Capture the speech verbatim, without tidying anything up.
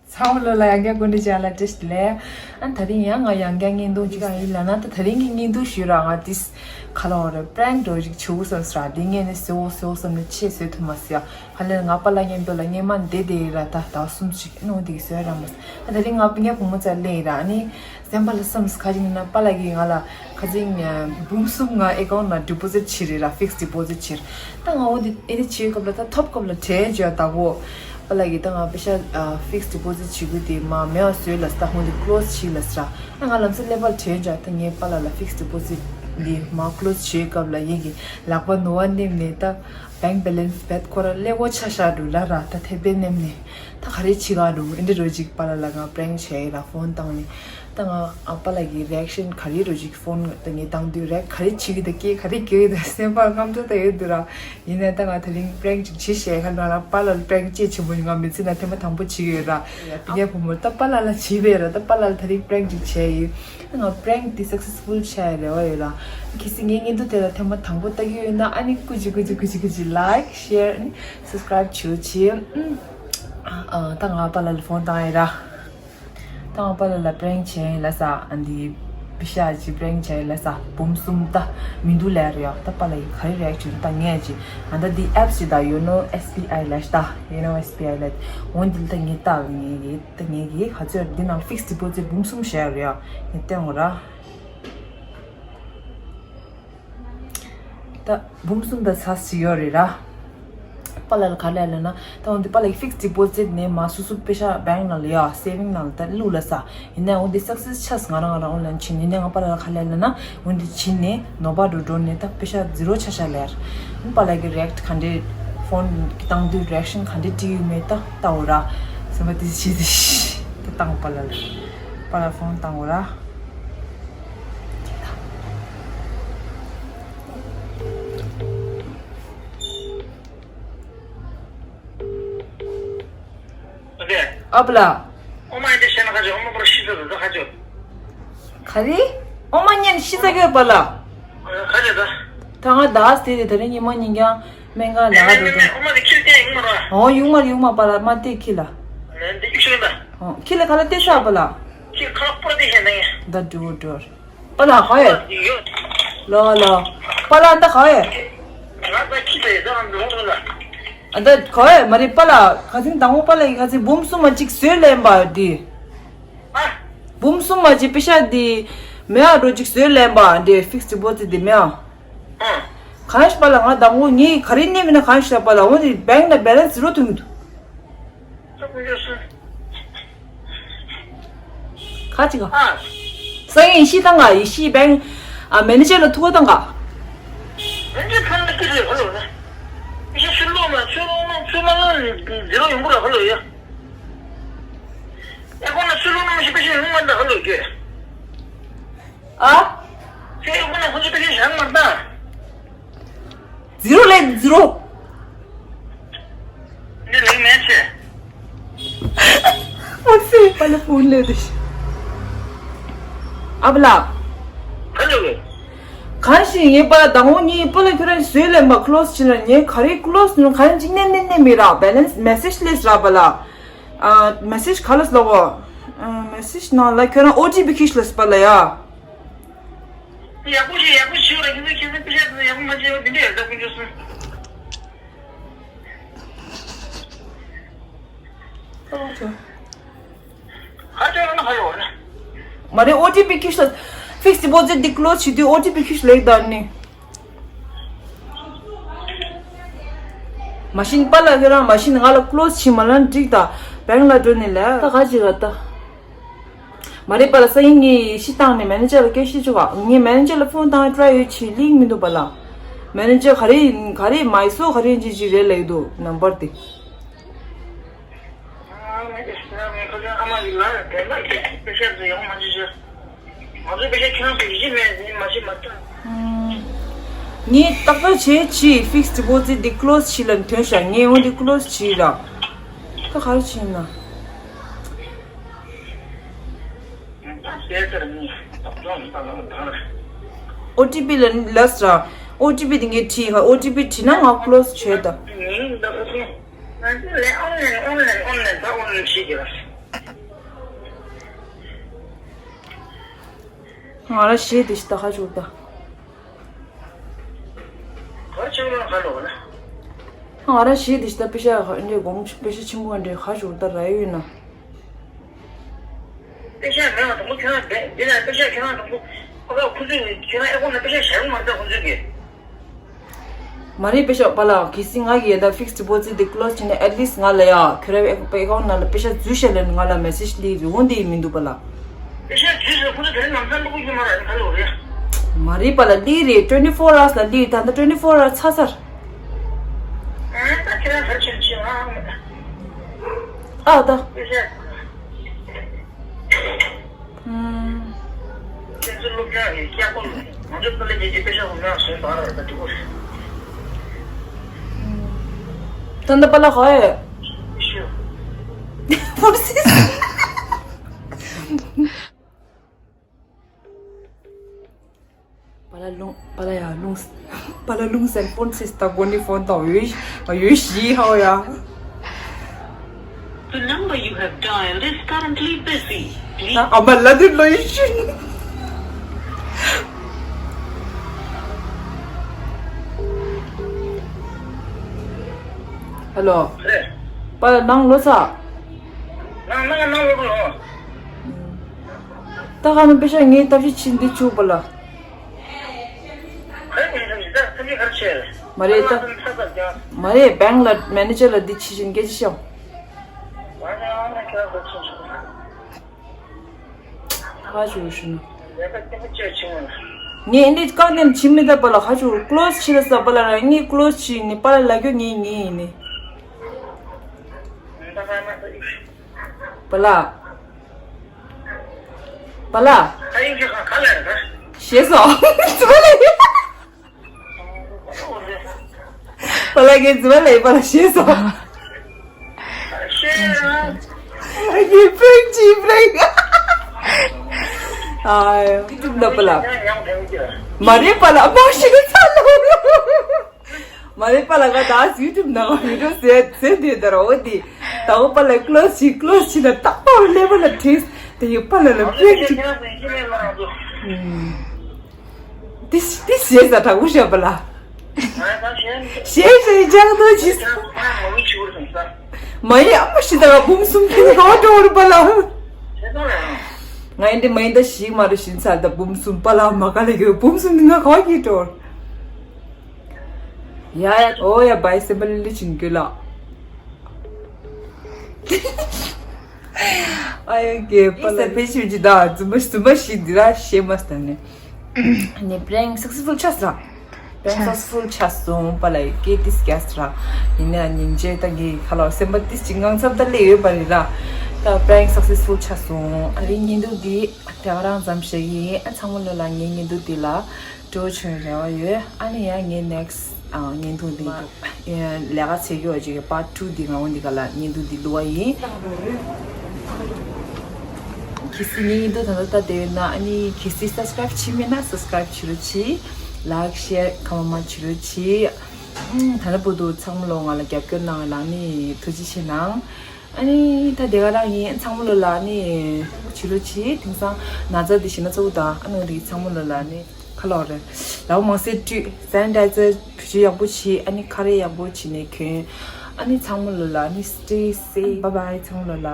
ཚང་མ་ལོ་ལ་ཡང་བསྐྱར་སྐུ་མགྲོན་བཅར་ལ་བཀྲ་ཤིས་བདེ་ལེགས། ཨ་ད་རིང་ཡང་ང་ཡང་བསྐྱར་བརྙན་ཐུང་གཅིག་ཡིན་ལ་ན། ད་ད་རིང་གི་བརྙན་ཐུང་ཞུས་ར་ང་ཏིས་ཁ་ལོ་རེ་པྲེང་འགྲོ་ཞིག་བྱེད་དགོས་བསམ་སོང་ར། འདི་ངས་ནི་ཟེའོ་ཟེའོ་བསམ་ནས་ཆེས་བཟོས་ཐུབ་མ་སོང་ཡ། ཧ་ལས་ང་པཱ་ལགས་མཉམ་དུ་ལ་སྔན་མ་བསྡད་བསྡད་ར། ད་ཟླ་གསུམ་ཞིག་ནོ་འདི་གི་བཟོས་ར་མ་སོང་། ཨ་ད་རིང་ང་ངའི་བུ་མོ་རྩར་སླེབས་ཡིན་ར། ཨ་ནི་སེམས་པ་ལ་བསམ་སོང་ག་ཅིག་ཡིན་ན་པཱ་ལགས་ཀྱིས་ང་ལ་ཁ་སང་འབུམ་གསུམ་ང་ཨེ་ཀའུན་ཊི་ནང་ཌི་པོ་ཟིཊ་བྱས་རེད་ར། ཕིག་སི་ཌི་པོ་ཟིཊ་བྱས་རེད། ད་ང་འོ་འདི་ཨེ་འདི་བྱེད་སྐབས་ལ་ད་ཐོབ་སྐབས་ལ་དྲན་བྱས་ད་གོ། པཱ་ལགས་ཀྱིས་ད་ང་པེ་ཤ་ཕིག་སི་ཌི་པོ་ཟིཊ་བྱེད་དགོས་དེ་མ་མེད་པ་བཟོས་ལ་ད་འོ་འདི་ཀློ་སི་བྱས་ལ་ཟེར་ར། ཨ་ང་ལམ་སང་ཀླད་པ་དྲན་བྱས་ད་ངས་པཱ་ལགས་ལ་ཕིག་སི་ཌི་པོ་ཟིཊ་འདི་མ་ཀློ་སི་བྱེད་སྐབས་ལ་ཡིན་གྱི་ལག་པ་ནུ་བ་མནན་ནས་ད་བེང་བེ་ལེན་སི་བེད་ཁོ་ར་ཀླད་ཀོར་ཆ་བཞག་འདུག་ལ་ར། ད་ཐེ་པེ་མནན་ནས། ད་ག་རེ་བྱེད་ག་འགྲོ། ཨེ་འདྲ་རོ་ཅིག་པཱ་ལགས་ལ་ང་པྲེང་བྱས་ཡིན་ལ་ཕོན་བཏང་ནས། ད་ང་ཨ་པཱ་ལགས་ཀྱི་རི་ཨེག་ཤན་ག་རེ་རོ་ཅིག་ཕོན་ད་ངས་བཏང་དུས་རེད་ག་རེ་བྱེད་ཀྱི་ད་སྐད་ག་རེ་སྐྱེ་གི་ད་སེམས་པ་དངངས་སྐྲག་ད་ཡོད་འདུག་ར། ཡིན་ན་ད་ང་ད་རིང་པྲེང་ཅིག་བྱེད་བྱས་ཁ་ལ་ལ་པཱ་ལགས་པྲེང་ཅིག་ཆེན་པོ་ཡིན། ང་མི་ཚེ་ན་ཐེངས་མ་དང་པོ་བྱེད་ཀྱི་ཡོད་ར། ཡ་ངའི་བུ་མོ་ད་པཱ་ལགས་ལ་བྱེད་པས་ར། ད་པཱ་ལགས་ལ་ད་རིང་པྲེང་ཅིག་བྱས་ཡིན། ད་ང་པྲེང་དེ་སག་སེ་སི་ཕུལ་ཆགས་ཡ་རེ་བ་ཡོད་ར། གལ་སྲིད་ངའི་བརྙན་ཐུང་དེ་ལ་ཐེངས་མ་དང་པོ་ལྟ་གི་ཡོད་ན་ཨ་ནི་ཀུ་ཅི་ཀུ་ཅི་ཀུ་ཅི་ཀུ་ཅི་ལའིཀ་ཤེར་ཨ་ནི་སབ་སི་ཀ་རའིབ་བྱེད་ཅིག་ཨ་ད་ང་པཱ་ལགས་ལ་ཕོན་བཏང་ཡིན་ར། ད་ང་པཱ་ལགས་ལ་པྲེང་བྱས་ཡིན་ལ་ས། ཨ་འདི་པེ་ཤ་ཅིག་པྲེང་བྱས་ཡིན་ལ་ས། འབུམ་གསུམ་ད་མི་འདུག་ལས་རེད་ཡ། ད་པཱ་ལགས་ཡིན་ག་རེ་རེག་བྱུང་ད་ངས་ཅིག་ཨ་ད་འདི་ཨེབ་སི་ཅིག་ད་ཡོ་ནོ་ཨེས་བི་ཨའི་ལ་ཤ་ད་ཡོ་ནོ་ཨེས་བི་ཨའི་ལ་འོ་འདི་ལ་ད་ངས་ལྟ་ངས་ཡིན། ད་ངས་ཀྱིས་ག་ཚོད་འདི་ནང་ཕིག་སི་ཌི་པོ་ཟིཊ་འབུམ་གསུམ་བཞག་ཡོད་རེད་ཡ། ངས་བསྟན་འོ་ར། ད་འབུམ་གསུམ་ད་ཚ་ཞིག་ཡོད་རེད་ར། པཱ་ལགས་ལ་ག་ལས་ལབ་ན་ད་འོ་འདི་པཱ་ལགས་ཕིག་སི་ཌི་པོ་ཟིཊ་ནས་མ་སོ་སོ་པེ་ཤ་བེང་ནང་ལ་ཡ་སེ་བིང་ནང་ལ་ད་བླུགས་ལ་ས། ཡིན་ནའང་འོ་འདི་སག་སེ་སི་ཆགས་ང་རང་ང་རང་ཨོན་ལན་ཕྱིན། ཡིན་ནའང་པཱ་ལགས་ལ་ག་ལས་ལབ་ན། འོན་ཏེ་ཕྱིན་ནས་ནོ་བ་འགྲོ་འགྲོ་ནས་ད་པེ་ཤ་ཛི་རོ་ཆ་ཤ་ལེར། པཱ་ལགས་ཀྱི་རེག་ག་འདྲས་ཕོན་བཏང་དུས་རེག་ཤན་ག་འདྲས་བྲིས་ཡོད་མེད་ད་ལྟ་འོ་ར། སེམས་པ་དེ་ཤི་དེ་ཤི་ད་བཏང་པཱ་ལགས་ལ། པཱ་ལགས་ཕོན་བཏང་འོ་ར། ཨ་པ་ལགས། ཨོ་མ་ཡིན་དེ་བཤད་ན་ཁ་ཅིག་ཨོ་མ་པོར་ཤི་ཚར་འདུག་ཁ་ཅིག་ག་རེ། ཨོ་མ་ཉན་ཤི་ཚར་གི་པ་ལགས། ཁ་ཅིག་ད། ད་ང་ད་སྟེ་དེ་ད་རིང་ཉི་མ་ཉིན་གྱང་སྨན་ཁང་ལ་ག་འགྲོ་དུས། ཨོ་མ་དེ་ཁྱི་ལ་བསྟན་ཡོང་མ་ར། ཨོ་ཡོང་མ་ར་ཡོང་མ་པ་ལགས་མ་བལྟས་ཁྱི་ལ། འདི་ཡུག་ཤོད་ད། ཨོ་ཁྱི་ལ་ག་ལ་བལྟས་ས་པ་ལགས། ཁྱི་ཁ་ལག་པོ་དེ་བཤད་ན་ཡ། ད་འགྲོ་འགྲོ། པ་ལགས་ག་ཡོད། ལོ་ལོ། པ་ལགས་འདི་ག་ཡོད། ང་ད་ཁྱི་དེ་ད་ང་འགྲོ་འགྲོ་ལ། ཨ་ད་ག་ཡོད་མ་རེད་པ་ལགས། ཁ་སང་དང་པོ་པ་ལགས་ཡིན་ཁ་སང་འབུམ་གསུམ་མ་གཅིག་བཟོས་ལེན་པ་འདི། ཨ། འབུམ་གསུམ་མ་གཅིག་པེ་ཤ་འདི་མེ་ཨ་རོ་གཅིག་བཟོས་ལེན་པ་འདི་ཕིག་སི་ཌི་པོ་ཟིཊ་འདི་མེ་ཨ། ཨ། གང་ཞིག་པ་ལགས་ང་དང་པོ་ངས་ག་རེ་ནས་མིན་ན་གང་ཞིག་པ་ལགས་འོ་འདི་བེང་ལ་བེ་ལན་སི་ཛི་རོ་ཐོན་གི་འདུག་ད་དཀོན་མཆོག་གསུམ། ཁ་ཅིག་ག་ཨ། སང་ཉིན་ཡེ་ཤེས་བཏང་ག་ཡེ་ཤེས་བེང་། ཨ་མེ་ནེ་ཇར་ལ་ཐུག་པ་བཏང་ག་མེ་ནེ་ཇར་ཕན་ལ་ཀི་རེད་ཧ་ལོ་ན། ཡེ་ཤེས་ཚུར་ལོག་ན་ཚུར་ལོག་ན་ཚུར་མ་ལོག་ན་ཛི་རོ་ཡོང་གི་རེད་ཧ་ལོ་ཡ། ཨེ་ཁོ་ན་ཚུར་ལོག་ན་མ་ཤི་པེ་ཤ་ཡོང་མ་འདྲ་ཧ་ལོ་ཀྱེ། ཨ། ཚེ་ཡོང་མ་ན་ཁོ་ཚོ་པེ་ཤ་ཡོང་མ་འདྲ། ཛི་རོ་ལས་ཛི་རོ། འདི་ལིང་མེད་ཆེ། ཨོ་སི་པ་ལ་ཕོན་ལས་དུ་ཤི། ཨ་བ་ལ། ཧ་ལོ། གང་ཞིག་ངའི་པ་ལ་དང་པོ་གཉིས་པ་ལ་ཁྱོད་རང་བཟོས་ལེན་པ་ཀློ་སི་བྱིན་ལ་ངས་ག་རེ་ཀློ་སི་ནང་ག་རེ་འཇིག་ནས་ནས་ནས་མི་རག་བེ་ལན་སི་མེ་སེ་ཇི་སླེབས་རག་པ་ལ། ཨ་མེ་སེ་ཇི་ག་ལ་སློ་བོ། ཨ་མེ་སེ་ཇི་ནང་ལ་ཁྱོད་རང་ཨོ་ཊི་པི་ཁྱི་ཤི་ལ་སི་པ་ལ་ཡ། ཡག་པོ་ཞིག་ཡག་པོ་ཞིག་ར་ཁྱེད་ཚོ་ཁྱེད་ཚོ་པི་ཤ་ཡག་པོ་མ་བྱས་པ་འདི་འདྲ་ཡོད་ད་དཀོན་མཆོག་གསུམ། ཧ་ཅང་ཧ་ལོ་ན། མ་རེད་ཨོ་ཊི་པི་ཁྱི་ཤ་ཕིག་སི་ཌི་པོ་ཟིཊ་འདི་ཀློ་སི་བྱེད་དུས་ཨོ་ཊི་པི་ཁྱི་ཤ་ལེགས་ད་ནི། མ་གཞི་པ་ལགས་ཁྱེད་རང་མ་གཞི་ང་ལ་ཀློ་སི་བྱེད་མ་ལ་འགྲིག་ད་བེང་ལ་འགྲོ་ནི་ལས་ད་ག་ཅིག་ར་ད། མ་རེད་པ་ལགས་སང་ཉིན་ངས་ཡེ་ཤེས་བཏང་ནས་མེ་ནེ་ཇར་ལ་སྐད་བཤད་ཆོག་ག་ངས་མེ་ནེ་ཇར་ལ་ཕོན་བཏང་ཊ་རའི་ཡོད་ཆེ་ལིང་མི་འདུག་པ་ལགས། མེ་ནེ་ཇར་ག་རེ་ག་རེ་མའི་སོ་ག་རེ་ཅི་ཅི་རེད་ལབ་ཀྱི་འདུག་ནམ་བར་དེ། ངས་ཏག་ཏག་བྱས་ཆེ་ཕིག་སི་ཌི་པོ་ཟིཊ་འདི་ཀློ་སི་བྱེད་ལ་ཐོན་ཤག་ངས་འོ་འདི་ཀློ་སི་བྱེད་ར། ད་ག་རེ་བྱེད་ན། ཨོ་ཊི་པི་ལ་ལབ་ར། ཨོ་ཊི་པི་དེ་ངས་བྲིས་ཧ། ཨོ་ཊི་པི་བྲིས་ན་ང་ཀློ་སི་བྱེད་ད། ང་ཚོ་ལས་ཨོན་ལན་ཨོན་ལན་ཨོན་ལན་ད་ཨོན་ལན་བྱེད་ཀྱི་ར། ང་ར་ཤེས་དེ་ཤི་ད་ཁ་ཆུར་ད། ཁ་ཆུར་ན་ཁ་ལོ་ན། ང་ར་ཤེས་དེ་ཤི་ད་པེ་ཤ་ཁ་འདྲེ་གོང་པེ་ཤ་ཆེན་པོ་འདྲེ་ཁ་ཆུར་ད་ར་ཡོད་ན། པེ་ཤ་མེད་བ་དང་པོ་ཁྱོད་རང་འདི་ལ་པེ་ཤ་ཁྱོད་རང་དང་པོ་ཁོ་ཁ་ཁུ་ཚུར་ཁྱོད་རང་ཨེ་ཁོ་ན་པེ་ཤ་ཞར་མ་ད་ཁོ་ཚུར་གི། མ་རེད་པེ་ཤ་པ་ལགས། གལ་སྲིད་ང་གིས་ད་fixed deposit དེ་close བྱས་ན་at least ང་ལ་ཡ་ཁྱོད་རའི་account ནང་ལ་པེ་ཤ་འཛུལ་ཤག་ལབ་ནས་ང་ལ་message སླེབས་རེད། འོ་འདི་ཡིན་མི་འདུག་པ་ལགས། པེ་ཤ་འཛུལ་ཟེར་ཁོ་ཚོ་དེ་རིང་ལམ་སང་སླེབས་ཀྱི་མ་རེད་ཁ་ལོ་རེད། མ་རེད་པ་ལགས། སླེབས་རེད། twenty four hours ལ་སླེབས། ད་ལྟ་twenty four hours ཚར་ཚར། ཨ་ད་ཁྱེད་རང་ག་རེ་བྱེད་ཀྱི་ཨ། ཨ་ད། པེ་ཤ། ཨུམ། ཁྱེད་ཚོ་སློབ་སྦྱོང་གི་སྐྱག་པ་ང་ཚོ་ཏཱ་ལའི་རྒྱལ་གྱི་པེ་ཤ་ཧུམ་ནང་བཟོས་འདུག་ར་ད་འགྲིག་གོ། ད་ལྟ་པ་ལགས་ཧོ་ཡ། ཤིའུ། ཕོར་སིས། པ་ལགས་རླུང་པ་ལགས་ཡ་རླུང་པ་ལགས་རླུང་སེམས་ཕོར་སིས་ད་གོ་ནི་ཕོན་དང་ཡོད་ཡོད་ཤི་ཧ་ཡ། The number you have dialed is currently busy. Please. ཨ་མ་ལ་དེ་ལོ་ཡི་ཤིན། ཧེ་ལོ། རེད། པ་ལགས་ནང་ལོ་ཚ། ནང་ནང་ནང་ལོ་ལོ། ད་ག་ནང་པེ་ཤ་ངའི་ཐབས་ཤེས་ཕྱིན་འདི་བཅུག་པ་ལགས། མ་རེད་ད། མ་རེད། bank ལ་manager ལ་འདི་ཕྱི་བཞིན་སྐད་ཆ་ཤོད། ཧ་ཅུ་ཤུ་ན། ངས་འདི་བཀག་ནས་ཕྱིན་མི་ད་པ་ལགས། ཧ་ཅུ་close ཕྱི་ལ་ས་པ་ལགས་ར་ངས་close ཕྱིན་ནི་པ་ལགས་ལ་རྒྱུ་ངས་ངས་ཡིན་ནི། པ་ལགས། པ་ལགས། ཨ་ཡིན་གྱི་ཁ་ལ་ཡ། ཤེས་སོང་། ཙི་པ་ལགས། པ་ལགས་ཀྱིས་ཙི་པ་ལགས་པ་ལགས་ཤེས་སོང་། ཤེས་རང་། ཨ་ཡིན་པེང་ཅི་པེང་། ཨ་ཡིན་ཏུབ་ན་པ་ལགས། མ་རེད་པ་ལགས་མ་ཤེས་ཚ་ལོ། མ་རེད་པ་ལགས། ང་ད་YouTube ནང་video ཟེར་ཟེར་དུས་ད་ར་འོ་དེ་ད་འོ་པ་ལགས་close བྱས་close བྱས་ན་རྟག་པར་ཀླད་པ་ལ་དྲིས་དེ་ཡོད་པ་ལགས་ལ་པེ་ཅིག་དེ་དེ་ཞེས་ས་དྲག་པོ་བཤད་པ་ལགས། ཞེས་ཞེས་ཅང་དོ་ཅིས། མ་ཡི་ཨ་མ་ཤི་ད་ག་འབུམ་གསུམ་ཁྱེར་ག་བ་འགྲོ་རུ་པ་ལགས། ང་ཡིན་དེ་མ་ཡིན་ད་ཞིག་མ་རུ་ཤིན་ཚར་ད་འབུམ་གསུམ་པ་ལགས་མ་ག་ལ་གི་འབུམ་གསུམ་ནི་ང་ག་བ་གི་འགྲོ། ཡ་ཡ་ཨོ་ཡ་བའི་སེམས་པ་ལི་ལི་ཕྱིན་དགོས་ལགས། ཨ་ཡ་གེ་པ་ལ་ཕེ་ཤུ་ཇི་ད་ཛུམ་པ་ཛུམ་པ་ཞིག་འདི་ར་ཤེས་མ་སྟན་ནས་ནས་prank successful ཆགས་སོང་། prank successful ཆགས་སོང་པ་ལ་ཡི་ཀེ་ཏིས་གེ་སི་ར་ཡིན་ན་སྙིང་རྗེ་ད་གི་ཁ་ལོ་སེམས་པ་ཏིས་ཅི་ངང་ཚབ་ད་ལེ་ཡོད་པ་རེད་ར། ད་prank successful ཆགས་སོང་། ཨ་རིའི་ཉིན་དུ་འདི་དེ་ག་རང་ཙམ་ཞིག་ཡིན། ཨ་ཚང་མ་ལོ་ལ་ངའི་ཉིན་དུ་འདི་ལ། སྤྲོ་བྱུང་རེ་བ་ཡོད། ཨ་ནི་ཡང་ངའི་next ཨ་བརྙན་ཐུང་འདི་འདུག་ལས་ཀ་བྱེད་རྒྱུ་བ་ཅིག་གི་part two འདི་ང་འོ་འདི་ག་ལ་བརྙན་ཐུང་འདི་བླུག་པ་ཡིན། གལ་སྲིད་ངའི་བརྙན་ཐུང་ད་ལྟ་ལྟ་བསྡད་ཡོད་ན་ཨ་ནི་གལ་སྲིད་subscribe བྱས་མེད་ན་subscribe བྱེད་རོགས་གྱིས། like share ཁ་མ་མ་བྱེད་རོགས་གྱིས། ཨམ་ད་ལྟ་བར་དུ་ཚང་མ་ལོ་ང་ལ་རྒྱབ་སྐྱོར་གནང་བ་ལ་ཨ་ནི་ཐུགས་རྗེ་ཆེ་གནང་། ཨ་ནི་ད་དེ་ག་རང་ཡིན། ཚང་མ་ལོ་ལ་ཨ་ནི་བྱེད་རོགས་གྱིས། དེང་སང་ན་ཚ་འདི་ཞི་ན་ཚ་བོ་དང་ཨ་ནི་འདི་ཚང་མ་ལོ་ལ་ཨ་ནི་ཁ་ལོག་རེད། ལའོ་མང་སེ་བཀྲུས། sanitizer བེད་སྤྱོད་ཡག་པོ་བྱེད། ཨ་ནི་ཁ་རས་ཡག་པོ་བྱེད་ནས་གྱོན། ཨ་ནི་ཚང་མ་ལོ་ལ་ཨ་ནི་stay safe bye bye ཚང་མ་ལོ་ལ།